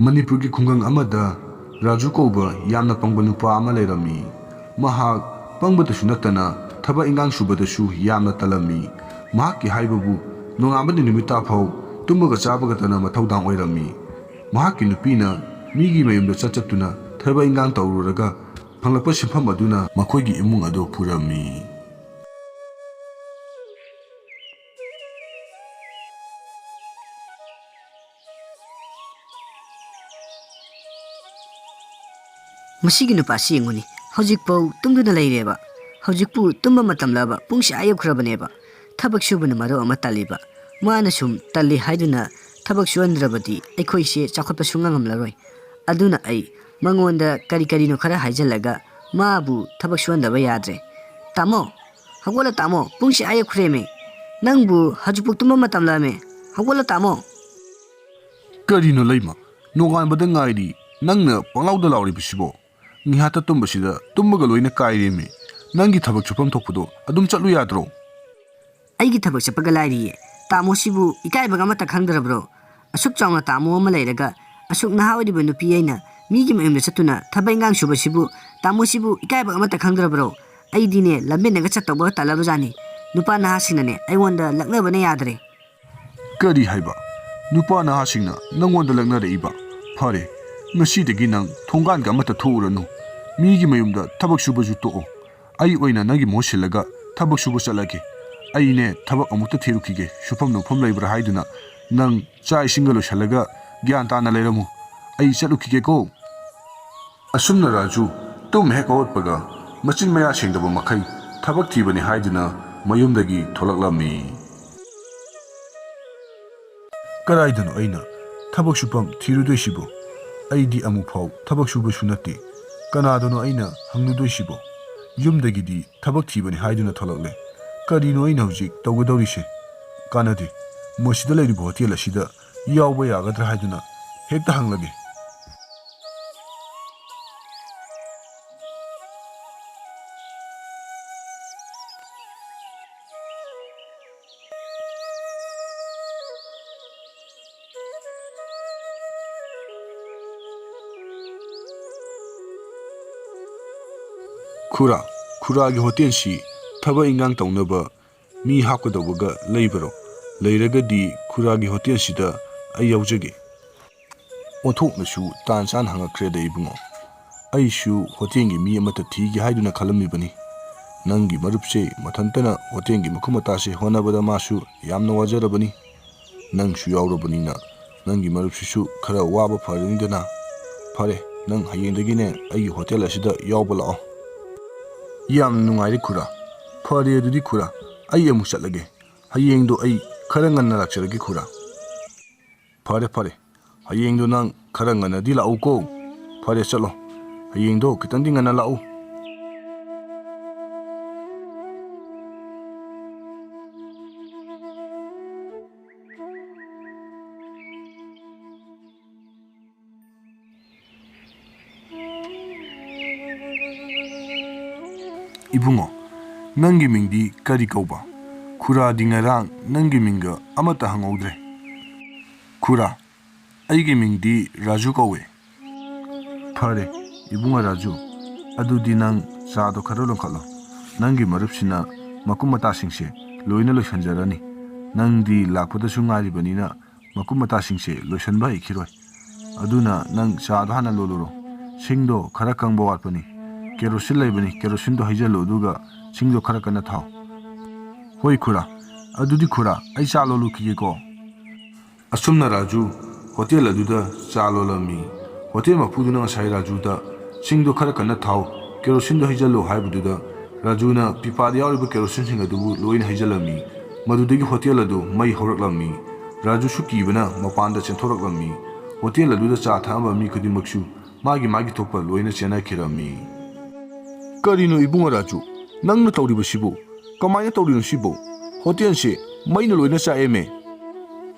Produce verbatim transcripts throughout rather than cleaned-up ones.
ꯃꯅꯤꯄꯨꯔꯒꯤ ꯈꯨꯡꯒꯪ ꯑꯃꯗ ꯔꯥꯖꯨ ꯀꯧꯕ ꯌꯥꯝꯅ ꯄꯪꯕ ꯅꯨꯄꯥ ꯑꯃ ꯂꯩꯔꯝꯃꯤ꯫ ꯃꯍꯥꯛ ꯄꯪꯕꯗꯁꯨ ꯅꯠꯇꯅ ꯊꯕꯛ ꯏꯟꯈꯥꯡ ꯁꯨꯕꯗꯁꯨ ꯌꯥꯝꯅ ꯇꯜꯂꯝꯃꯤ꯫ ꯃꯍꯥꯛꯀꯤ ꯍꯥꯏꯕꯕꯨ ꯅꯣꯡꯉꯥꯟꯕꯗꯒꯤ ꯅꯨꯃꯤꯠ ꯇꯥꯐꯥꯎ ꯇꯨꯝꯕꯒ ꯆꯥꯕꯒꯇꯅ ꯃꯊꯧꯗꯥꯡ ꯑꯣꯏꯔꯝꯃꯤ꯫ ꯃꯍꯥꯛꯀꯤ ꯅꯨꯄꯤꯅ ꯃꯤꯒꯤ ꯃꯌꯨꯝꯗ ꯆꯠ ꯆꯠꯇꯨꯅ ꯊꯕꯛ ꯏꯟꯈꯥꯡ ꯇꯧꯔꯨꯔꯒ ꯐꯪꯂꯛꯄ ꯁꯦꯟꯐꯝ ꯑꯗꯨꯅ ꯃꯈꯣꯏꯒꯤ ꯏꯃꯨꯡ ꯑꯗꯨ ꯄꯨꯔꯝꯃꯤ꯫ ꯃꯁꯤꯒꯤ ꯅꯨꯄꯥꯁꯤ ꯌꯦꯡꯉꯨꯅꯤ, ꯍꯧꯖꯤꯛꯐꯥꯎ ꯇꯨꯝꯗꯨꯅ ꯂꯩꯔꯦꯕ꯫ ꯍꯧꯖꯤꯛꯄꯨ ꯇꯨꯝꯕ ꯃꯇꯝꯂꯕ? ꯄꯨꯡꯁꯦ ꯑꯥ ꯌꯧꯈ꯭ꯔꯕꯅꯦꯕ꯫ ꯊꯕꯛ ꯁꯨꯕꯅ ꯃꯔꯣꯜ ꯑꯃ ꯇꯜꯂꯤꯕ꯫ ꯃꯥꯅ ꯁꯨꯝ ꯇꯜꯂꯤ ꯍꯥꯏꯗꯨꯅ ꯊꯕꯛ ꯁꯨꯍꯟꯗ꯭ꯔꯕꯗꯤ ꯑꯩꯈꯣꯏꯁꯦ ꯆꯥꯎꯈꯠꯄ ꯁꯨꯡꯉꯝ ꯉꯝꯂꯔꯣꯏ꯫ ꯑꯗꯨꯅ ꯑꯩ ꯃꯉꯣꯟꯗ ꯀꯔꯤ ꯀꯔꯤꯅꯣ ꯈꯔ ꯍꯥꯏꯖꯤꯜꯂꯒ ꯃꯥꯕꯨ ꯊꯕꯛ ꯁꯨꯍꯟꯗꯕ ꯌꯥꯗ꯭ꯔꯦ꯫ ꯇꯥꯃꯣ, ꯍꯧꯒꯠꯂꯣ ꯇꯥꯃꯣ, ꯄꯨꯡꯁꯦ ꯑꯥ ꯌꯧꯈ꯭ꯔꯦꯃꯦ꯫ ꯅꯪꯕꯨ ꯍꯧꯖꯤꯛꯄꯨ ꯇꯨꯝꯕ ꯃꯇꯝꯂꯃꯦ? ꯍꯧꯒꯠꯂꯣ ꯇꯥꯃꯣ꯫ ꯀꯔꯤꯅꯣ ꯂꯩꯃ? ꯅꯣꯡꯉꯥꯟꯕꯗ ꯉꯥꯏꯔꯤ, ꯅꯪꯅ ꯄꯪꯂꯥꯎꯗ ꯂꯥꯎꯔꯤꯕꯁꯤꯕꯣ? ꯉꯤꯍꯥꯛꯇ ꯇꯨꯝꯕꯁꯤꯗ ꯇꯨꯝꯕꯒ ꯂꯣꯏꯅ ꯀꯥꯏꯔꯦꯃꯦ꯫ ꯅꯪꯒꯤ ꯊꯕꯛ ꯁꯨꯐꯝ ꯊꯣꯛꯄꯗꯣ ꯑꯗꯨꯝ ꯆꯠꯂꯨ ꯌꯥꯗ꯭ꯔꯣ? ꯑꯩꯒꯤ ꯊꯕꯛ ꯆꯠꯄꯒ ꯂꯥꯏꯔꯤꯌꯦ꯫ ꯇꯥꯃꯣꯁꯤꯕꯨ ꯏꯀꯥꯏꯕꯒ ꯑꯃꯠꯇ ꯈꯪꯗ꯭ꯔꯕ꯭ꯔꯣ? ꯑꯁꯨꯛ ꯆꯥꯎꯅ ꯇꯥꯃꯣ ꯑꯃ ꯂꯩꯔꯒ ꯑꯁꯨꯛ ꯅꯍꯥ ꯑꯣꯏꯔꯤꯕ ꯅꯨꯄꯤ ꯑꯩꯅ ꯃꯤꯒꯤ ꯃꯌꯨꯝꯗ ꯆꯠꯇꯨꯅ ꯊꯕꯛ ꯏꯟꯈꯥꯡ ꯁꯨꯕꯁꯤꯕꯨ ꯇꯥꯃꯣꯁꯤꯕꯨ ꯏꯀꯥꯏꯕꯒ ꯑꯃꯠꯇ ꯈꯪꯗ꯭ꯔꯕ꯭ꯔꯣ? ꯑꯩꯗꯤꯅꯦ ꯂꯝꯕꯦꯟꯗꯒ ꯆꯠꯇꯧꯕꯒ ꯇꯜꯂꯕꯖꯥꯠꯅꯤ꯫ ꯅꯨꯄꯥ ꯅꯍꯥꯁꯤꯡꯅꯅꯦ ꯑꯩꯉꯣꯟꯗ ꯂꯛꯅꯕꯅ ꯌꯥꯗ꯭ꯔꯦ꯫ ꯀꯔꯤ ꯍꯥꯏꯕ? ꯅꯨꯄꯥ ꯅꯍꯥꯁꯤꯡꯅ ꯅꯪꯉꯣꯟꯗ ꯂꯛꯅꯔꯛꯏꯕ? ꯐꯔꯦ, ꯉꯁꯤꯗꯒꯤ ꯅꯪ ꯊꯣꯡꯒꯥꯟꯒ ꯑꯃꯠꯇ ꯊꯣꯛꯎꯔꯅꯨ꯫ ꯃꯤꯒꯤ ꯃꯌꯨꯝꯗ ꯊꯕꯛ ꯁꯨꯕꯁꯨ ꯇꯣꯛꯑꯣ꯫ ꯑꯩ ꯑꯣꯏꯅ ꯅꯪꯒꯤ ꯃꯍꯨꯠ ꯁꯤꯜꯂꯒ ꯊꯕꯛ ꯁꯨꯕ ꯆꯠꯂꯒꯦ꯫ ꯑꯩꯅꯦ ꯊꯕꯛ ꯑꯃꯨꯛꯇ ꯊꯤꯔꯨꯈꯤꯒꯦ, ꯁꯨꯐꯝ ꯅꯣꯝꯐꯝ ꯂꯩꯕ꯭ꯔꯥ ꯍꯥꯏꯗꯨꯅ꯫ ꯅꯪ ꯆꯥꯛ ꯏꯁꯤꯡꯒ ꯂꯣꯏꯁꯤꯜꯂꯒ ꯒ꯭ꯌꯥꯟ ꯇꯥꯅ ꯂꯩꯔꯝꯃꯨ꯫ ꯑꯩ ꯆꯠꯂꯨꯈꯤꯒꯦꯀꯣ꯫ ꯑꯁꯨꯝꯅ ꯔꯥꯖꯨ ꯇꯨꯝ ꯍꯦꯛ ꯍꯧꯒꯠꯄꯒ ꯃꯆꯤꯟ ꯃꯌꯥ ꯁꯦꯡꯗꯕ ꯃꯈꯩ ꯊꯕꯛ ꯊꯤꯕꯅꯤ ꯍꯥꯏꯗꯨꯅ ꯃꯌꯨꯝꯗꯒꯤ ꯊꯣꯛꯂꯛꯂꯝꯃꯤ꯫ ꯀꯗꯥꯏꯗꯅꯣ ꯑꯩꯅ ꯊꯕꯛ ꯁꯨꯐꯝ ꯊꯤꯔꯨꯗꯣꯏꯁꯤꯕꯣ? ꯑꯩꯗꯤ ꯑꯃꯨꯛꯐꯥꯎ ꯊꯕꯛ ꯁꯨꯕꯁꯨ ꯅꯠꯇꯦ꯫ ꯀꯅꯥꯗꯅꯣ ꯑꯩꯅ ꯍꯪꯂꯨꯗꯣꯏꯁꯤꯕꯣ? ꯌꯨꯝꯗꯒꯤꯗꯤ ꯊꯕꯛ ꯊꯤꯕꯅꯤ ꯍꯥꯏꯗꯨꯅ ꯊꯣꯛꯂꯛꯂꯦ꯫ ꯀꯔꯤꯅꯣ ꯑꯩꯅ ꯍꯧꯖꯤꯛ ꯇꯧꯒꯗꯧꯔꯤꯁꯦ? ꯀꯥꯟꯅꯗꯦ꯫ ꯃꯁꯤꯗ ꯂꯩꯔꯤꯕ ꯍꯣꯇꯦꯜ ꯑꯁꯤꯗ ꯌꯥꯎꯕ ꯌꯥꯒꯗ꯭ꯔꯥ ꯍꯥꯏꯗꯨꯅ ꯍꯦꯛꯇ ꯍꯪꯂꯒꯦ꯫ "ꯈꯨꯔꯥ, ꯈꯨꯔꯥꯒꯤ ꯍꯣꯇꯦꯜꯁꯤ ꯊꯕꯛ ꯏꯟꯈꯥꯡ ꯇꯧꯅꯕ ꯃꯤ ꯍꯥꯞꯀꯗꯧꯕꯒ ꯂꯩꯕꯔꯣ? ꯂꯩꯔꯒꯗꯤ ꯈꯨꯔꯥꯒꯤ ꯍꯣꯇꯦꯜꯁꯤꯗ ꯑꯩ ꯌꯥꯎꯖꯒꯦ꯫" ꯑꯣꯟꯊꯣꯛꯅꯁꯨ ꯇꯥꯟ ꯆꯥꯅ ꯍꯪꯉꯛꯈ꯭ꯔꯦꯗ ꯏꯕꯨꯡꯉꯣ꯫ ꯑꯩꯁꯨ ꯍꯣꯇꯦꯜꯒꯤ ꯃꯤ ꯑꯃꯠꯇ ꯊꯤꯒꯦ ꯍꯥꯏꯗꯨꯅ ꯈꯜꯂꯝꯃꯤꯕꯅꯤ꯫ ꯅꯪꯒꯤ ꯃꯔꯨꯞꯁꯦ ꯃꯊꯟꯇꯅ ꯍꯣꯇꯦꯜꯒꯤ ꯃꯈꯨꯠ ꯃꯇꯥꯁꯦ ꯍꯣꯠꯅꯕꯗ ꯃꯥꯁꯨ ꯌꯥꯝꯅ ꯋꯥꯖꯔꯕꯅꯤ꯫ ꯅꯪꯁꯨ ꯌꯥꯎꯔꯕꯅꯤꯅ ꯅꯪꯒꯤ ꯃꯔꯨꯞꯁꯤꯁꯨ ꯈꯔ ꯋꯥꯕ ꯐꯔꯅꯤꯗꯅ꯫ ꯐꯔꯦ, ꯅꯪ ꯍꯌꯦꯡꯗꯒꯤꯅꯦ ꯑꯩꯒꯤ ꯍꯣꯇꯦꯜ ꯑꯁꯤꯗ ꯌꯥꯎꯕ ꯂꯥꯛꯑꯣ꯫ ꯌꯥꯝꯅ ꯅꯨꯡꯉꯥꯏꯔꯦ ꯈꯨꯔꯥ꯫ ꯐꯔꯦ ꯑꯗꯨꯗꯤ ꯈꯨꯔꯥ, ꯑꯩ ꯑꯃꯨꯛ ꯆꯠꯂꯒꯦ꯫ ꯍꯌꯦꯡꯗꯣ ꯑꯩ ꯈꯔ ꯉꯟꯅ ꯂꯥꯛꯆꯔꯒꯦ ꯈꯨꯔꯥ꯫ ꯐꯔꯦ ꯐꯔꯦ, ꯍꯌꯦꯡꯗꯣ ꯅꯪ ꯈꯔ ꯉꯟꯅꯗꯤ ꯂꯥꯛꯎꯀꯣ꯫ ꯐꯔꯦ ꯆꯠꯂꯣ, ꯍꯌꯦꯡꯗꯣ ꯈꯤꯇꯪꯗꯤ ꯉꯟꯅ ꯂꯥꯛꯎ꯫ ꯏꯕꯨꯡꯉꯣ, ꯅꯪꯒꯤ ꯃꯤꯡꯗꯤ ꯀꯔꯤ ꯀꯧꯕ? ꯈꯨꯔꯥꯗꯤ ꯉꯔꯥꯡ ꯅꯪꯒꯤ ꯃꯤꯡꯒ ꯑꯃꯠꯇ ꯍꯪꯍꯧꯗ꯭ꯔꯦ꯫ ꯈꯨꯔꯥ, ꯑꯩꯒꯤ ꯃꯤꯡꯗꯤ ꯔꯥꯖꯨ ꯀꯧꯋꯦ꯫ ꯐꯔꯦ, ꯏꯕꯨꯡꯉꯣ ꯔꯥꯖꯨ, ꯑꯗꯨꯗꯤ ꯅꯪ ꯆꯥꯗꯣ ꯈꯔ ꯂꯣꯟꯈꯠꯂꯣ꯫ ꯅꯪꯒꯤ ꯃꯔꯨꯞꯁꯤꯅ ꯃꯀꯨꯞ ꯃꯇꯥꯁꯤꯡꯁꯦ ꯂꯣꯏꯅ ꯂꯣꯏꯁꯤꯟꯖꯔꯅꯤ꯫ ꯅꯪꯗꯤ ꯂꯥꯛꯄꯗꯁꯨ ꯉꯥꯏꯔꯤꯕꯅꯤꯅ ꯃꯀꯨꯞ ꯃꯇꯥꯁꯤꯡꯁꯦ ꯂꯣꯏꯁꯤꯟꯕ ꯍꯩꯈꯤꯔꯣꯏ꯫ ꯑꯗꯨꯅ ꯅꯪ ꯆꯥꯗꯣ ꯍꯥꯟꯅ ꯂꯣꯜꯂꯨꯔꯣ꯫ ꯁꯤꯡꯗꯣ ꯈꯔ ꯀꯪꯕ ꯋꯥꯠꯄꯅꯤ꯫ ꯀꯦꯔꯣꯁꯤꯟ ꯂꯩꯕꯅꯤ, ꯀꯦꯔꯣꯁꯤꯟꯗꯣ ꯍꯩꯖꯤꯜꯂꯨ, ꯑꯗꯨꯒ ꯁꯤꯡꯗꯣ ꯈꯔ ꯀꯟꯅ ꯊꯥꯎ꯫ ꯍꯣꯏ ꯈꯨꯔꯥ, ꯑꯗꯨꯗꯤ ꯈꯨꯔꯥ, ꯑꯩ ꯆꯥ ꯂꯣꯜꯂꯨꯈꯤꯒꯦꯀꯣ꯫ ꯑꯁꯨꯝꯅ ꯔꯥꯖꯨ ꯍꯣꯇꯦꯜ ꯑꯗꯨꯗ ꯆꯥ ꯂꯣꯜꯂꯝꯃꯤ꯫ ꯍꯣꯇꯦꯜ ꯃꯄꯨꯗꯨꯅ ꯉꯁꯥꯏ ꯔꯥꯖꯨꯗ "ꯁꯤꯡꯗꯣ ꯈꯔ ꯀꯟꯅ ꯊꯥꯎ, ꯀꯦꯔꯣꯁꯤꯟꯗꯣ ꯍꯩꯖꯜꯂꯨ" ꯍꯥꯏꯕꯗꯨꯗ ꯔꯥꯖꯨꯅ ꯄꯤꯄꯥꯗ ꯌꯥꯎꯔꯤꯕ ꯀꯦꯔꯣꯁꯤꯟꯁꯤꯡ ꯑꯗꯨꯕꯨ ꯂꯣꯏꯅ ꯍꯩꯖꯜꯂꯝꯃꯤ꯫ ꯃꯗꯨꯗꯒꯤ ꯍꯣꯇꯦꯜ ꯑꯗꯨ ꯃꯩ ꯍꯧꯔꯛꯂꯝꯃꯤ꯫ ꯔꯥꯖꯨꯁꯨ ꯀꯤꯕꯅ ꯃꯄꯥꯟꯗ ꯆꯦꯟꯊꯣꯔꯛꯂꯝꯃꯤ꯫ ꯍꯣꯇꯦꯜ ꯑꯗꯨꯗ ꯆꯥ ꯊꯛꯑꯝꯕ ꯃꯤ ꯈꯨꯗꯤꯡꯃꯛꯁꯨ ꯃꯥꯒꯤ ꯃꯥꯒꯤ ꯊꯣꯛꯄ ꯂꯣꯏꯅ ꯆꯦꯟꯅꯈꯤꯔꯝꯃꯤ꯫ "ꯀꯔꯤꯅꯣ ꯏꯕꯨꯡꯉꯣ ꯔꯥꯖꯨ, ꯅꯪꯅ ꯇꯧꯔꯤꯕꯁꯤꯕꯨ? ꯀꯃꯥꯏꯅ ꯇꯧꯔꯤꯅꯣ ꯁꯤꯕꯨ? ꯍꯣꯇꯦꯜꯁꯦ ꯃꯩꯅ ꯂꯣꯏꯅ ꯆꯥꯛꯑꯦꯃꯦ!"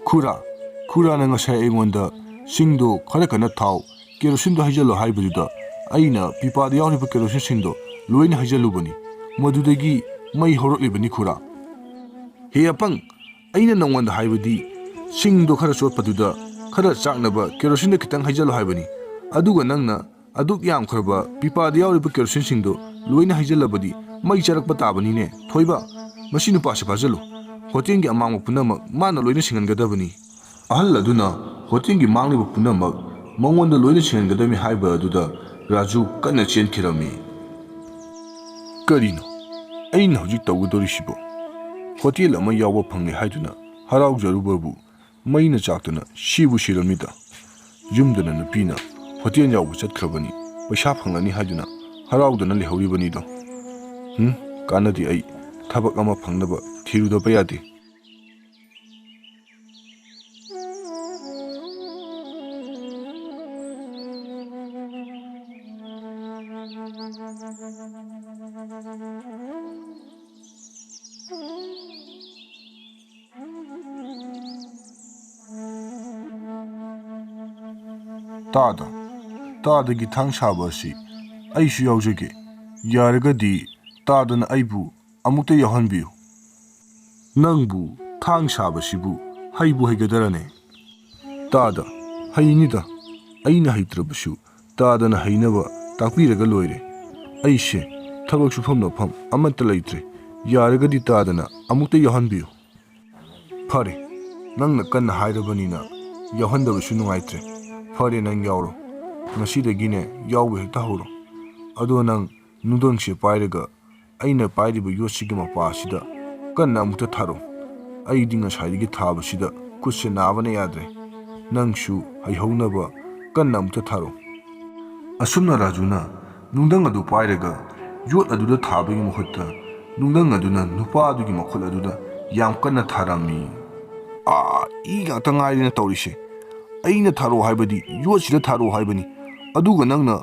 "ꯈꯨꯔꯥ, ꯈꯨꯔꯥꯅ ꯉꯁꯥꯏ ꯑꯩꯉꯣꯟꯗ ꯁꯤꯡꯗꯣ ꯈꯔ ꯀꯟꯅ ꯊꯥꯎ, ꯀꯦꯔꯣꯁꯤꯟꯗꯣ ꯍꯩꯖꯜꯂꯣ ꯍꯥꯏꯕꯗꯨꯗ ꯑꯩꯅ ꯄꯤꯄꯥꯗ ꯌꯥꯎꯔꯤꯕ ꯀꯦꯔꯣꯁꯤꯟꯁꯤꯡꯗꯣ ꯂꯣꯏꯅ ꯍꯩꯖꯜꯂꯨꯕꯅꯤ꯫ ꯃꯗꯨꯗꯒꯤ ꯃꯩ ꯍꯧꯔꯛꯂꯤꯕꯅꯤ ꯈꯨꯔꯥ꯫" "ꯍꯦ ꯑꯄꯪ, ꯑꯩꯅ ꯅꯉꯣꯟꯗ ꯍꯥꯏꯕꯗꯤ ꯁꯤꯡꯗꯣ ꯈꯔ ꯆꯣꯠꯄꯗꯨꯗ ꯈꯔ ꯆꯥꯛꯅꯕ ꯀꯦꯔꯣꯁꯤꯟꯗ ꯈꯤꯇꯪ ꯍꯩꯖꯜꯂꯣ ꯍꯥꯏꯕꯅꯤ꯫ ꯑꯗꯨꯒ ꯅꯪꯅ ꯑꯗꯨꯛ ꯌꯥꯝꯈ꯭ꯔꯕ ꯄꯤꯄꯥꯗ ꯌꯥꯎꯔꯤꯕ ꯀꯦꯔꯣꯁꯤꯟꯁꯤꯡꯗꯣ ꯂꯣꯏꯅ ꯍꯩꯖꯤꯜꯂꯕꯗꯤ ꯃꯩ ꯆꯥꯔꯛꯄ ꯇꯥꯕꯅꯤꯅꯦ꯫ ꯊꯣꯏꯕ, ꯃꯁꯤ ꯅꯨꯄꯥꯁꯦ ꯐꯥꯖꯜꯂꯨ꯫ ꯍꯣꯇꯦꯜꯒꯤ ꯑꯃꯥꯡꯕ ꯄꯨꯝꯅꯃꯛ ꯃꯥꯅ ꯂꯣꯏꯅ ꯁꯤꯡꯍꯟꯒꯗꯕꯅꯤ꯫ ꯑꯍꯜ ꯑꯗꯨꯅ ꯍꯣꯇꯦꯜꯒꯤ ꯃꯥꯡꯂꯤꯕ ꯄꯨꯝꯅꯃꯛ ꯃꯉꯣꯟꯗ ꯂꯣꯏꯅ ꯁꯤꯡꯍꯟꯒꯗꯕꯅꯤ ꯍꯥꯏꯕ ꯑꯗꯨꯗ ꯔꯥꯖꯨ ꯀꯟꯅ ꯆꯦꯟꯈꯤꯔꯝꯃꯤ꯫ ꯀꯔꯤꯅꯣ ꯑꯩꯅ ꯍꯧꯖꯤꯛ ꯇꯧꯒꯗꯧꯔꯤꯁꯤꯕꯣ? ꯍꯣꯇꯦꯜ ꯑꯃ ꯌꯥꯎꯕ ꯐꯪꯂꯦ ꯍꯥꯏꯗꯨꯅ ꯍꯔꯥꯎꯖꯔꯨꯕꯕꯨ ꯃꯩꯅ ꯆꯥꯛꯇꯨꯅ ꯁꯤꯕꯨ ꯁꯤꯔꯝꯃꯤꯗ꯫ ꯌꯨꯝꯗꯅ ꯅꯨꯄꯤꯅ ꯍꯣꯇꯦꯜ ꯌꯥꯎꯕ ꯆꯠꯈ꯭ꯔꯕꯅꯤ, ꯄꯩꯁꯥ ꯐꯪꯂꯅꯤ ꯍꯥꯏꯗꯨꯅ ꯍꯔꯥꯎꯗꯅ ꯂꯩꯍꯧꯔꯤꯕꯅꯤꯗꯣ꯫ ꯍꯨꯝ, ꯀꯥꯟꯅꯗꯦ, ꯑꯩ ꯊꯕꯛ ꯑꯃ ꯐꯪꯅꯕ ꯊꯤꯔꯨꯗꯕ ꯌꯥꯗꯦ꯫ ꯇꯥꯗ, ꯇꯥꯗꯒꯤ ꯊꯥꯡ ꯁꯥꯕ ꯑꯁꯤ ꯑꯩꯁꯨ ꯌꯥꯎꯖꯒꯦ꯫ ꯌꯥꯔꯒꯗꯤ ꯇꯥꯗꯅ ꯑꯩꯕꯨ ꯑꯃꯨꯛꯇ ꯌꯥꯎꯍꯟꯕꯤꯌꯨ꯫ ꯅꯪꯕꯨ ꯊꯥꯡ ꯁꯥꯕꯁꯤꯕꯨ ꯍꯩꯕꯨ ꯍꯩꯒꯗꯔꯅꯦ? ꯇꯥꯗ, ꯍꯩꯅꯤꯗ꯫ ꯑꯩꯅ ꯍꯩꯇ꯭ꯔꯕꯁꯨ ꯇꯥꯗꯅ ꯍꯩꯅꯕ ꯇꯥꯛꯄꯤꯔꯒ ꯂꯣꯏꯔꯦ꯫ ꯑꯩꯁꯦ ꯊꯕꯛ ꯁꯨꯐꯝ ꯅꯣꯝꯐꯝ ꯑꯃꯠꯇ ꯂꯩꯇ꯭ꯔꯦ꯫ ꯌꯥꯔꯒꯗꯤ ꯇꯥꯗꯅ ꯑꯃꯨꯛꯇ ꯌꯥꯎꯍꯟꯕꯤꯌꯨ꯫ ꯐꯔꯦ, ꯅꯪꯅ ꯀꯟꯅ ꯍꯥꯏꯔꯕꯅꯤꯅ ꯌꯥꯎꯍꯟꯗꯕꯁꯨ ꯅꯨꯡꯉꯥꯏꯇ꯭ꯔꯦ꯫ ꯐꯔꯦ, ꯅꯪ ꯌꯥꯎꯔꯣ꯫ ꯉꯁꯤꯗꯒꯤꯅꯦ ꯌꯥꯎꯕ ꯍꯦꯛꯇ ꯍꯧꯔꯣ꯫ ꯑꯗꯣ ꯅꯪ ꯅꯨꯡꯗꯪꯁꯦ ꯄꯥꯏꯔꯒ ꯑꯩꯅ ꯄꯥꯏꯔꯤꯕ ꯌꯣꯠꯁꯤꯒꯤ ꯃꯄꯥ ꯑꯁꯤꯗ ꯀꯟꯅ ꯑꯃꯨꯛꯇ ꯊꯥꯔꯣ꯫ ꯑꯩꯗꯤ ꯉꯁꯥꯏꯗꯒꯤ ꯊꯥꯕꯁꯤꯗ ꯈꯨꯠꯁꯦ ꯅꯥꯕꯅ ꯌꯥꯗ꯭ꯔꯦ꯫ ꯅꯪꯁꯨ ꯍꯩꯍꯧꯅꯕ ꯀꯟꯅ ꯑꯃꯨꯛꯇ ꯊꯥꯔꯣ꯫ ꯑꯁꯨꯝꯅ ꯔꯥꯖꯨꯅ ꯅꯨꯡꯗꯪ ꯑꯗꯨ ꯄꯥꯏꯔꯒ ꯌꯣꯠ ꯑꯗꯨꯗ ꯊꯥꯕꯒꯤ ꯃꯍꯨꯠꯇ ꯅꯨꯡꯗꯪ ꯑꯗꯨꯅ ꯅꯨꯄꯥ ꯑꯗꯨꯒꯤ ꯃꯈꯨꯠ ꯑꯗꯨꯗ ꯌꯥꯝ ꯀꯟꯅ ꯊꯥꯔꯝꯃꯤ꯫ "ꯑꯥ, ꯏ ꯉꯥꯛꯇ ꯉꯥꯏꯔꯦꯅ ꯇꯧꯔꯤꯁꯦ꯫ ꯑꯩꯅ ꯊꯥꯔꯛꯑꯣ ꯍꯥꯏꯕꯗꯤ ꯌꯣꯠꯁꯤꯗ ꯊꯥꯔꯛꯑꯣ ꯍꯥꯏꯕꯅꯤ, ꯑꯗꯨꯒ ꯅꯪꯅ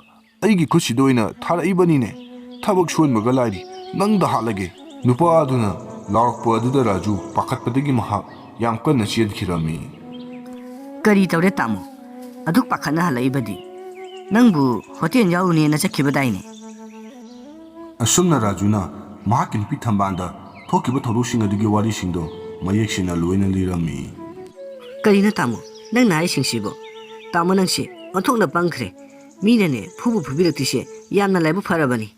ꯑꯩꯒꯤ ꯈꯨꯠꯁꯤꯗ ꯑꯣꯏꯅ ꯊꯥꯔꯛꯏꯕꯅꯤꯅꯦ꯫ ꯊꯕꯛ ꯁꯨꯍꯟꯕꯒ ꯂꯥꯏꯔꯤ, ꯅꯪꯗ ꯍꯥꯠꯂꯒꯦ!" ꯅꯨꯄꯥ ꯑꯗꯨꯅ ꯂꯥꯎꯔꯛꯄ ꯑꯗꯨꯗ ꯔꯥꯖꯨ ꯄꯥꯈꯠꯄꯗꯒꯤ ꯃꯍꯥꯛ ꯌꯥꯝ ꯀꯟꯅ ꯆꯦꯟꯈꯤꯔꯝꯃꯤ꯫ "ꯀꯔꯤ ꯇꯧꯔꯦ ꯇꯥꯃꯣ? ꯑꯗꯨꯛ ꯄꯥꯈꯠꯅ ꯍꯜꯂꯛꯏꯕꯗꯤ? ꯅꯪꯕꯨ ꯍꯣꯇꯦꯜ ꯌꯥꯎꯔꯨꯅꯦꯅ ꯆꯠꯈꯤꯕꯗꯥꯏꯅꯦ?" ꯑꯁꯨꯝꯅ ꯔꯥꯖꯨꯅ ꯃꯍꯥꯛꯀꯤ ꯅꯨꯄꯤ ꯊꯝꯕꯥꯜꯗ ꯊꯣꯛꯈꯤꯕ ꯊꯧꯗꯣꯛꯁꯤꯡ ꯑꯗꯨꯒꯤ ꯋꯥꯔꯤꯁꯤꯡꯗꯣ ꯃꯌꯦꯛ ꯁꯦꯡꯅ ꯂꯣꯏꯅ ꯂꯤꯔꯝꯃꯤ꯫ "ꯀꯔꯤꯅꯣ ꯇꯥꯃꯣ, ꯅꯪꯅ ꯍꯥꯏꯁꯤꯡꯁꯤꯕꯣ? ꯇꯥꯃꯣ, ꯅꯪꯁꯦ ꯑꯣꯟꯊꯣꯛꯅ ꯄꯪꯈ꯭ꯔꯦ꯫ ꯃꯤꯅꯅꯦ ꯐꯨꯕꯨ ꯐꯨꯕꯤꯔꯛꯇ꯭ꯔꯤꯁꯦ ꯌꯥꯝꯅ ꯂꯥꯏꯕꯛ ꯐꯔꯕꯅꯤ꯫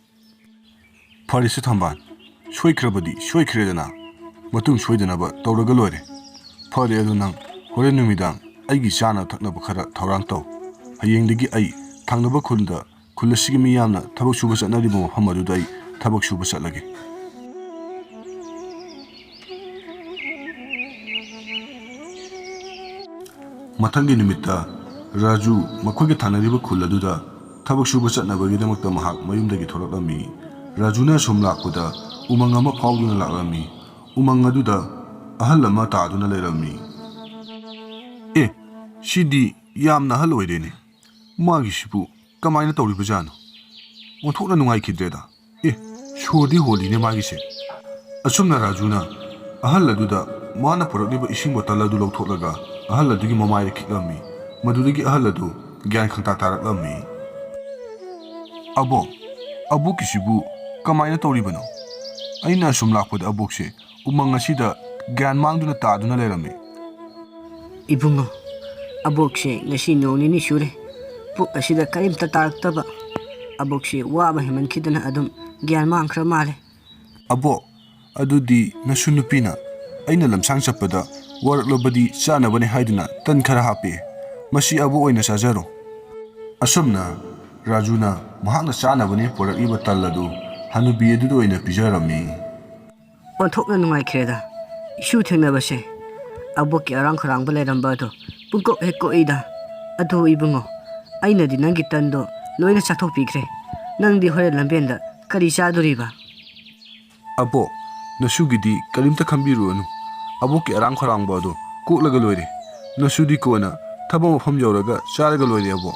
ꯐꯔꯦꯁꯦ ꯊꯝꯕꯥꯜ, ꯁꯣꯏꯈ꯭ꯔꯕꯗꯤ ꯁꯣꯏꯈ꯭ꯔꯦꯗꯅ, ꯃꯇꯨꯡ ꯁꯣꯏꯗꯅꯕ ꯇꯧꯔꯒ ꯂꯣꯏꯔꯦ꯫ ꯐꯔꯦ, ꯑꯗꯨ ꯅꯪ ꯍꯣꯔꯦꯟ ꯅꯨꯃꯤꯗꯥꯡ ꯑꯩꯒꯤ ꯆꯥꯅꯕ ꯊꯛꯅꯕ ꯈꯔ ꯊꯧꯔꯥꯡ ꯇꯧ꯫ ꯍꯌꯦꯡꯗꯒꯤ ꯑꯩ ꯊꯪꯅꯕ ꯈꯨꯜꯗ, ꯈꯨꯜ ꯑꯁꯤꯒꯤ ꯃꯤꯌꯥꯝꯅ ꯊꯕꯛ ꯁꯨꯕ ꯆꯠꯅꯔꯤꯕ ꯃꯐꯝ ꯑꯗꯨꯗ ꯑꯩ ꯊꯕꯛ ꯁꯨꯕ ꯆꯠꯂꯒꯦ꯫ ꯃꯊꯪꯒꯤ ꯅꯨꯃꯤꯠꯇ ꯔꯥꯖꯨ ꯃꯈꯣꯏꯒ ꯊꯪꯅꯔꯤꯕ ꯈꯨꯜ ꯑꯗꯨꯗ ꯊꯕꯛ ꯁꯨꯕ ꯆꯠꯅꯕꯒꯤꯗꯃꯛꯇ ꯃꯍꯥꯛ ꯃꯌꯨꯝꯗꯒꯤ ꯊꯣꯔꯛꯂꯝꯃꯤ꯫ ꯔꯥꯖꯨꯅ ꯑꯁꯨꯝ ꯂꯥꯛꯄꯗ ꯎꯃꯪ ꯑꯃ ꯐꯥꯎꯗꯨꯅ ꯂꯥꯛꯂꯝꯃꯤ꯫ ꯎꯃꯪ ꯑꯗꯨꯗ ꯑꯍꯜ ꯑꯃ ꯇꯥꯗꯨꯅ ꯂꯩꯔꯝꯃꯤ꯫ "ꯑꯦ, ꯁꯤꯗꯤ ꯌꯥꯝꯅ ꯑꯍꯜ ꯑꯣꯏꯔꯦꯅꯦ꯫ ꯃꯥꯒꯤꯁꯤꯕꯨ ꯀꯃꯥꯏꯅ ꯇꯧꯔꯤꯕꯖꯥꯠꯅꯣ? ꯑꯣꯟꯊꯣꯛꯅ ꯅꯨꯡꯉꯥꯏꯈꯤꯗ꯭ꯔꯦꯗ꯫ ꯑꯦ, ꯁꯣꯔꯗꯤ ꯍꯣꯜꯂꯤꯅꯦ ꯃꯥꯒꯤꯁꯦ"꯫ ꯑꯁꯨꯝꯅ ꯔꯥꯖꯨꯅ ꯑꯍꯜ ꯑꯗꯨꯗ ꯃꯥꯅ ꯄꯨꯔꯛꯂꯤꯕ ꯏꯁꯤꯡ ꯕꯣꯇꯜ ꯑꯗꯨ ꯂꯧꯊꯣꯛꯂꯒ ꯑꯍꯜ ꯑꯗꯨꯒꯤ ꯃꯃꯥꯏꯗ ꯈꯤꯛꯂꯝꯃꯤ꯫ ꯃꯗꯨꯗꯒꯤ ꯑꯍꯜ ꯑꯗꯨ ꯒ꯭ꯌꯥꯟ ꯈꯪꯇꯥ ꯇꯥꯔꯛꯂꯝꯃꯤ꯫ "ꯑꯕꯣꯛ, ꯑꯕꯣꯛꯀꯤꯁꯤꯕꯨ ꯀꯃꯥꯏꯅ ꯇꯧꯔꯤꯕꯅꯣ? ꯑꯩꯅ ꯑꯁꯨꯝ ꯂꯥꯛꯄꯗ ꯑꯕꯣꯛꯁꯦ ꯎꯃꯪ ꯑꯁꯤꯗ ꯒ꯭ꯌꯥꯟ ꯃꯥꯡꯗꯨꯅ ꯇꯥꯗꯨꯅ ꯂꯩꯔꯝꯃꯤ"꯫ "ꯏꯕꯨꯡꯉꯣ, ꯑꯕꯣꯛꯁꯦ ꯉꯁꯤ ꯅꯣꯡ ꯅꯤꯅꯤ ꯁꯨꯔꯦ ꯄꯨꯛ ꯑꯁꯤꯗ ꯀꯔꯤꯝꯇ ꯇꯥꯔꯛꯇꯕ꯫ ꯑꯕꯣꯛꯁꯦ ꯋꯥꯕ ꯍꯦꯟꯃꯟꯈꯤꯗꯅ ꯑꯗꯨꯝ ꯒ꯭ꯌꯥꯟ ꯃꯥꯡꯈ꯭ꯔ ꯃꯥꯜꯂꯦ"꯫ "ꯑꯕꯣꯛ, ꯑꯗꯨꯗꯤ ꯅꯁꯨ ꯅꯨꯄꯤꯅ ꯑꯩꯅ ꯂꯝꯁꯥꯡ ꯆꯠꯄꯗ ꯋꯥꯔꯛꯂꯕꯗꯤ ꯆꯥꯅꯕꯅꯤ ꯍꯥꯏꯗꯨꯅ ꯇꯟ ꯈꯔ ꯍꯥꯞꯄꯛꯑꯦ꯫ ꯃꯁꯤ ꯑꯕꯣꯛ ꯑꯣꯏꯅ ꯆꯥꯖꯔꯣ"꯫ ꯑꯁꯨꯝꯅ ꯔꯥꯖꯨꯅ ꯃꯍꯥꯛꯅ ꯆꯥꯅꯕꯅꯤ ꯄꯨꯔꯛꯂꯤꯕ ꯇꯜ ꯑꯗꯨ ꯍꯅꯨꯕꯤ ꯑꯗꯨꯗ ꯑꯣꯏꯅ ꯄꯤꯖꯔꯝꯃꯤ꯫ "ꯑꯣꯟꯊꯣꯛꯅ ꯅꯨꯡꯉꯥꯏꯈ꯭ꯔꯦꯗ ꯏꯁꯨ ꯊꯦꯡꯅꯕꯁꯦ꯫ ꯑꯕꯣꯛꯀꯤ ꯑꯔꯥꯡ ꯈꯧꯔꯥꯡꯕ ꯂꯩꯔꯝꯕ ꯑꯗꯣ ꯄꯨꯡꯀꯣꯛ ꯍꯦꯛ ꯀꯣꯛꯏꯗ꯫ ꯑꯗꯣ ꯏꯕꯨꯡꯉꯣ, ꯑꯩꯅꯗꯤ ꯅꯪꯒꯤ ꯇꯟꯗꯣ ꯂꯣꯏꯅ ꯆꯥꯊꯣꯛꯄꯤꯈ꯭ꯔꯦ꯫ ꯅꯪꯗꯤ ꯍꯣꯔꯦꯟ ꯂꯝꯕꯦꯟꯗ ꯀꯔꯤ ꯆꯥꯗꯣꯔꯤꯕ?" "ꯑꯕꯣꯛ, ꯅꯁꯨꯒꯤꯗꯤ ꯀꯔꯤꯝꯇ ꯈꯟꯕꯤꯔꯨꯔꯅꯨ꯫ ꯑꯕꯣꯛꯀꯤ ꯑꯔꯥꯡ ꯈꯧꯔꯥꯡꯕ ꯑꯗꯣ ꯀꯣꯛꯂꯒ ꯂꯣꯏꯔꯦ꯫ ꯅꯁꯨꯗꯤ ꯀꯣꯟꯅ ꯊꯕꯛ ꯃꯐꯝ ꯌꯧꯔꯒ ꯆꯥꯔꯒ ꯂꯣꯏꯔꯦ, ꯑꯕꯣꯛ"꯫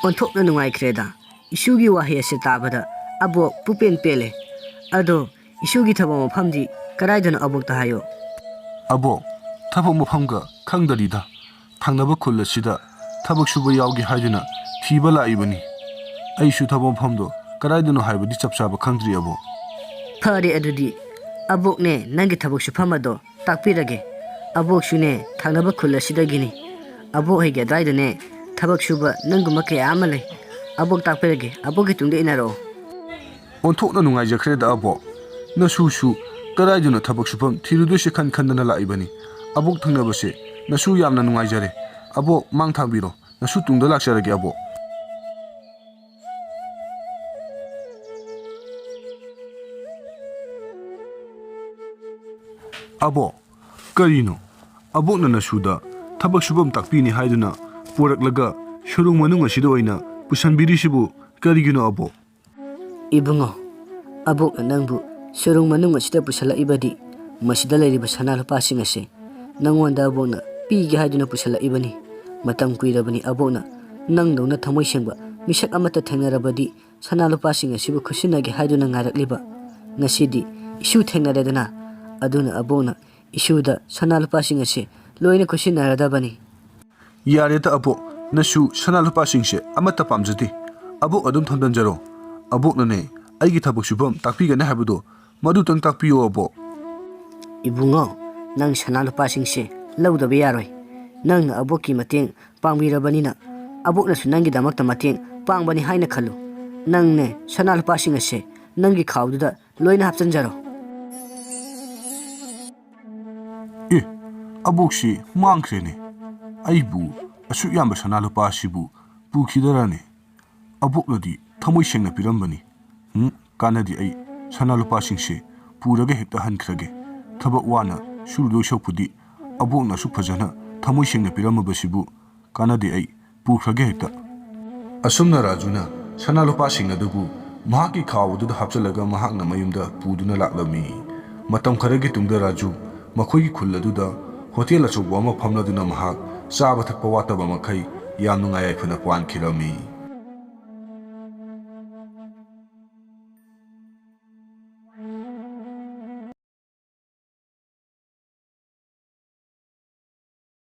ꯑꯣꯟꯊꯣꯛꯅ ꯅꯨꯡꯉꯥꯏꯈ꯭ꯔꯦꯗ ꯏꯁꯨꯒꯤ ꯋꯥꯍꯩ ꯑꯁꯤ ꯇꯥꯕꯗ꯫ ꯑꯕꯣꯛ ꯄꯨꯄꯦꯟ ꯄꯦꯜꯂꯦ꯫ ꯑꯗꯣ ꯏꯁꯨꯒꯤ ꯊꯕꯛ ꯃꯐꯝꯗꯤ ꯀꯗꯥꯏꯗꯅꯣ ꯑꯕꯣꯛꯇ ꯍꯥꯏꯌꯣ꯫ "ꯑꯕꯣꯛ, ꯊꯕꯛ ꯃꯐꯝꯒ ꯈꯪꯗꯔꯤꯗ꯫ ꯊꯪꯅꯕ ꯈꯨꯜ ꯑꯁꯤꯗ ꯊꯕꯛ ꯁꯨꯕ ꯌꯥꯎꯒꯦ ꯍꯥꯏꯗꯨꯅ ꯊꯤꯕ ꯂꯥꯛꯏꯕꯅꯤ꯫ ꯑꯩꯁꯨ ꯊꯕꯛ ꯃꯐꯝꯗꯣ ꯀꯗꯥꯏꯗꯅꯣ ꯍꯥꯏꯕꯗꯤ ꯆꯞ ꯆꯥꯕ ꯈꯪꯗ꯭ꯔꯤ, ꯑꯕꯣꯛ"꯫ "ꯐꯔꯦ, ꯑꯗꯨꯗꯤ ꯑꯕꯣꯛꯅꯦ ꯅꯪꯒꯤ ꯊꯕꯛ ꯁꯨꯐꯝ ꯑꯗꯣ ꯇꯥꯛꯄꯤꯔꯒꯦ꯫ ꯑꯕꯣꯛꯁꯨꯅꯦ ꯊꯪꯅꯕ ꯈꯨꯜ ꯑꯁꯤꯗꯒꯤꯅꯤ꯫ ꯑꯕꯣꯛ ꯍꯣꯏꯒꯤ ꯑꯗ꯭ꯋꯥꯏꯗꯅꯦ ꯊꯕꯛ ꯁꯨꯕ ꯅꯪꯒꯨꯝꯕ ꯀꯌꯥ ꯑꯃ ꯂꯩ꯫ ꯑꯕꯣꯛ ꯇꯥꯛꯄꯤꯔꯒꯦ, ꯑꯕꯣꯛꯀꯤ ꯇꯨꯡꯗ ꯏꯟꯅꯔꯛꯑꯣ"꯫ ꯑꯣꯟꯊꯣꯛꯅ ꯅꯨꯡꯉꯥꯏꯖꯈ꯭ꯔꯦꯗ ꯑꯕꯣꯛ꯫ ꯅꯁꯨꯁꯨ ꯀꯗꯥꯏꯗꯅꯣ ꯊꯕꯛ ꯁꯨꯐꯝ ꯊꯤꯔꯨꯗꯣꯏꯁꯦ ꯈꯟ ꯈꯟꯗꯅ ꯂꯥꯛꯏꯕꯅꯤ꯫ ꯑꯕꯣꯛ ꯊꯦꯡꯅꯕꯁꯦ ꯅꯁꯨ ꯌꯥꯝꯅ ꯅꯨꯡꯉꯥꯏꯖꯔꯦ꯫ ꯑꯕꯣꯛ, ꯃꯥꯡ ꯊꯥꯡꯕꯤꯔꯣ꯫ ꯅꯁꯨ ꯇꯨꯡꯗ ꯂꯥꯛꯆꯔꯒꯦ ꯑꯕꯣꯛ꯫ ꯑꯕꯣꯛ, ꯀꯔꯤꯅꯣ? ꯑꯕꯣꯛꯅ ꯅꯁꯨꯗ ꯊꯕꯛ ꯁꯨꯐꯝ ꯇꯥꯛꯄꯤꯅꯤ ꯍꯥꯏꯗꯨꯅ ꯄꯨꯔꯛꯂꯒ ꯁꯨꯔꯨꯡ ꯃꯅꯨꯡ ꯑꯁꯤꯗ ꯑꯣꯏꯅ ꯄꯨꯁꯟꯕꯤꯔꯤꯁꯤꯕꯨ ꯀꯔꯤꯒꯤꯅꯣ ꯑꯕꯣꯛ? ꯏꯕꯨꯡꯉꯣ, ꯑꯕꯣꯛꯅ ꯅꯪꯕꯨ ꯁꯨꯔꯨꯡ ꯃꯅꯨꯡ ꯑꯁꯤꯗ ꯄꯨꯁꯜꯂꯛꯏꯕꯗꯤ ꯃꯁꯤꯗ ꯂꯩꯔꯤꯕ ꯁꯅꯥ ꯂꯨꯄꯥꯁꯤꯡ ꯑꯁꯦ ꯅꯪꯉꯣꯟꯗ ꯑꯕꯣꯛꯅ ꯄꯤꯒꯦ ꯍꯥꯏꯗꯨꯅ ꯄꯨꯁꯜꯂꯛꯏꯕꯅꯤ꯫ ꯃꯇꯝ ꯀꯨꯏꯔꯕꯅꯤ ꯑꯕꯣꯛꯅ ꯅꯪꯗꯧꯅ ꯊꯃꯣꯏ ꯁꯦꯡꯕ ꯃꯤꯁꯛ ꯑꯃꯠꯇ ꯊꯦꯡꯅꯔꯕꯗꯤ ꯁꯅꯥ ꯂꯨꯄꯥꯁꯤꯡ ꯑꯁꯤꯕꯨ ꯈꯨꯠꯁꯤꯟꯅꯒꯦ ꯍꯥꯏꯗꯨꯅ ꯉꯥꯏꯔꯛꯂꯤꯕ꯫ ꯉꯁꯤꯗꯤ ꯏꯁꯨ ꯊꯦꯡꯅꯔꯦꯗꯅ, ꯑꯗꯨꯅ ꯑꯕꯣꯛꯅ ꯏꯁꯨꯗ ꯁꯅꯥ ꯂꯨꯄꯥꯁꯤꯡ ꯑꯁꯤ ꯂꯣꯏꯅ ꯈꯨꯠꯁꯤꯟꯅꯔꯗꯕꯅꯤ꯫ ꯌꯥꯔꯦꯗ ꯑꯕꯣꯛ, ꯅꯁꯨ ꯁꯅꯥ ꯂꯨꯄꯥꯁꯤꯡꯁꯦ ꯑꯃꯠꯇ ꯄꯥꯝꯖꯗꯦ꯫ ꯑꯕꯣꯛ ꯑꯗꯨꯝ ꯊꯝꯖꯟꯖꯔꯣ꯫ ꯑꯕꯣꯛꯅꯅꯦ ꯑꯩꯒꯤ ꯊꯕꯛ ꯁꯨꯐꯝ ꯇꯥꯛꯄꯤꯒꯅꯤ ꯍꯥꯏꯕꯗꯣ ꯃꯗꯨꯇꯪ ꯇꯥꯛꯄꯤꯌꯣ ꯑꯕꯣꯛ꯫ ꯏꯕꯨꯡꯉꯣ, ꯅꯪ ꯁꯅꯥ ꯂꯨꯄꯥꯁꯤꯡꯁꯦ ꯂꯧꯗꯕ ꯌꯥꯔꯣꯏ꯫ ꯅꯪꯅ ꯑꯕꯣꯛꯀꯤ ꯃꯇꯦꯡ ꯄꯥꯡꯕꯤꯔꯕꯅꯤꯅ ꯑꯕꯣꯛꯅꯁꯨ ꯅꯪꯒꯤꯗꯃꯛꯇ ꯃꯇꯦꯡ ꯄꯥꯡꯕꯅꯤ ꯍꯥꯏꯅ ꯈꯜꯂꯨ꯫ ꯅꯪꯅꯦ ꯁꯅꯥ ꯂꯨꯄꯥꯁꯤꯡ ꯑꯁꯦ ꯅꯪꯒꯤ ꯈꯥꯎꯗꯨꯗ ꯂꯣꯏꯅ ꯍꯥꯞꯆꯤꯟꯖꯔꯣ꯫ ꯑꯦ, ꯑꯕꯣꯛꯁꯤ ꯃꯥꯡꯈ꯭ꯔꯦꯅꯦ꯫ ꯑꯩꯕꯨ ꯑꯁꯨꯛ ꯌꯥꯝꯕ ꯁꯅꯥ ꯂꯨꯄꯥ ꯑꯁꯤꯕꯨ ꯄꯨꯈꯤꯗꯔꯅꯦ? ꯑꯕꯣꯛꯅꯗꯤ ꯊꯃꯣꯏ ꯁꯦꯡꯅ ꯄꯤꯔꯝꯕꯅꯤ꯫ ꯎꯝ, ꯀꯥꯟꯅꯗꯦ, ꯑꯩ ꯁꯅꯥ ꯂꯨꯄꯥꯁꯤꯡꯁꯦ ꯄꯨꯔꯒ ꯍꯦꯛꯇ ꯍꯟꯈ꯭ꯔꯒꯦ꯫ ꯊꯕꯛ ꯋꯥꯅ ꯁꯨꯔꯨꯗꯣꯏ ꯁꯔꯨꯛꯄꯨꯗꯤ ꯑꯕꯣꯛꯅ ꯑꯁꯨꯛ ꯐꯖꯅ ꯊꯃꯣꯏ ꯁꯦꯡꯅ ꯄꯤꯔꯝꯃꯕꯁꯤꯕꯨ ꯀꯥꯟꯅꯗꯦ, ꯑꯩ ꯄꯨꯈ꯭ꯔꯒꯦ ꯍꯦꯛꯇ꯫ ꯑꯁꯨꯝꯅ ꯔꯥꯖꯨꯅ ꯁꯅꯥ ꯂꯨꯄꯥꯁꯤꯡ ꯑꯗꯨꯕꯨ ꯃꯍꯥꯛꯀꯤ ꯈꯥꯎ ꯑꯗꯨꯗ ꯍꯥꯞꯆꯤꯜꯂꯒ ꯃꯍꯥꯛꯅ ꯃꯌꯨꯝꯗ ꯄꯨꯗꯨꯅ ꯂꯥꯛꯂꯝꯃꯤ꯫ ꯃꯇꯝ ꯈꯔꯒꯤ ꯇꯨꯡꯗ ꯔꯥꯖꯨ ꯃꯈꯣꯏꯒꯤ ꯈꯨꯜ ꯑꯗꯨꯗ ꯍꯣꯇꯦꯜ ꯑꯆꯧꯕ ꯑꯃ ꯐꯝꯂꯗꯨꯅ ꯃꯍꯥꯛ ꯆꯥꯕ ꯊꯛꯄ ꯋꯥꯠꯇꯕ ꯃꯈꯩ ꯌꯥꯝ ꯅꯨꯡꯉꯥꯏ ꯌꯥꯏꯐꯅ ꯄꯥꯟꯈꯤꯔꯝꯃꯤ꯫